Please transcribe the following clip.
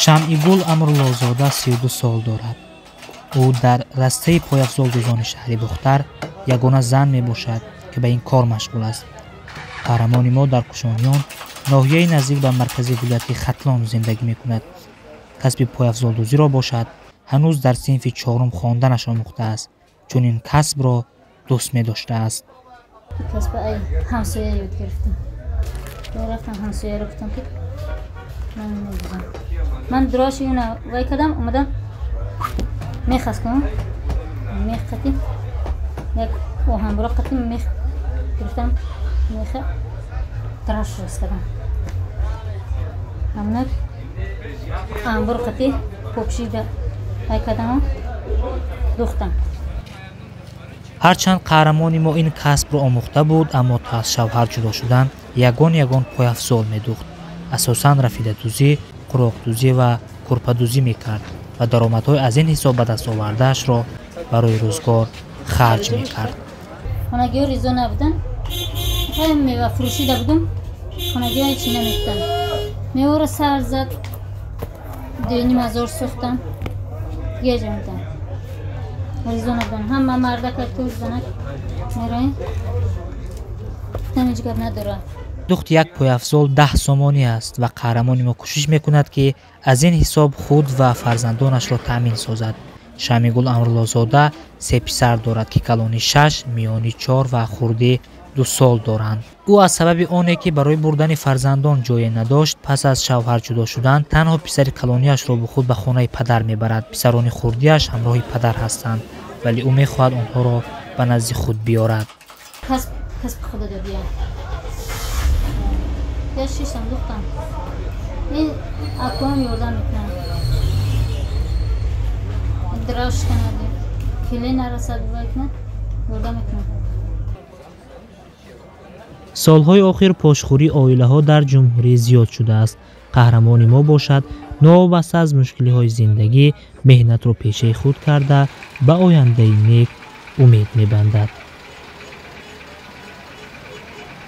Шамъигул Амруллозода 32 сол дорад. Ӯ дар растаи пойафзолдӯзони шаҳри Бохтар ягона зан мебошад, ки ба ин кор машғул аст. Қаҳрамони мо дар Кушониён, ноҳияи наздик ба маркази вилояти Хатлон, зиндагӣ мекунад. Касби пойафзолдӯзиро бошад, ҳанӯз дар синфи чорум хонданаш омӯхтааст, чун ин касбро дӯст медоштааст. Касба ҳамсоя ёд гирифтам. Рафтам, ҳамсояро гуфтам, ки ман медузам. Ман дроши ина вай кардам, омадам, мех аст кун, мех қати як оҳанбуро қати мех гирифтам, меха драш рост кардам, ҳамна анбур қати попшида вай кардаму духтам. Ҳарчанд қаҳрамони мо ин касбро омӯхта буд, аммо то аз шавҳар ҷудо шудан ягон ягон пойафзол медухт. Асосан рафидадӯзӣ, қуроқдӯзӣ ва курпадӯзӣ мекард ва даромадҳои аз ин ҳисоб ба даст овардаашро барои рӯзгор харҷ мекард. Хонагиҳо ризо набуданд. Мевафурӯшида будум, хонагиҳо ҳечи намегуфтанд. Меваро сар зад 2,5 ҳазор сӯхтам, геҷ мекунам. Ризо набуданд. Ҳама мардака ту занак мероем, гуфтам, ҳеҷ гап надорад. Духти як пойафзол 10 сомонӣ аст ва қаҳрамони мо кӯшиш мекунад, ки аз ин ҳисоб худ ва фарзандонашро таъмин созад. Шамъигул Амруллозода се писар дорад, ки калонӣ 6, миёнӣ 4 ва хурдӣ 2 сол доранд. Ӯ аз сабаби оне ки барои бурдани фарзандон ҷое надошт, пас аз шавҳар ҷудо шудан танҳо писари калониашро бо худ ба хонаи падар мебарад. Писарони хурдиаш ҳамроҳи падар ҳастанд, вале ӯ мехоҳад онҳоро ба назди худ биёрад. Касби худо додия. Я шиштам, духтам, ин акоам ёрдам мекунад, драш канад, киле нарасад, вай кунад, ёрдам мекунад. Солҳои охир пошхӯрии оилаҳо дар ҷумҳурӣ зиёд шудааст. Қаҳрамони мо бошад, новобаста аз мушкилиҳои зиндагӣ, меҳнатро пешаи худ карда, ба ояндаи нек умед мебандад.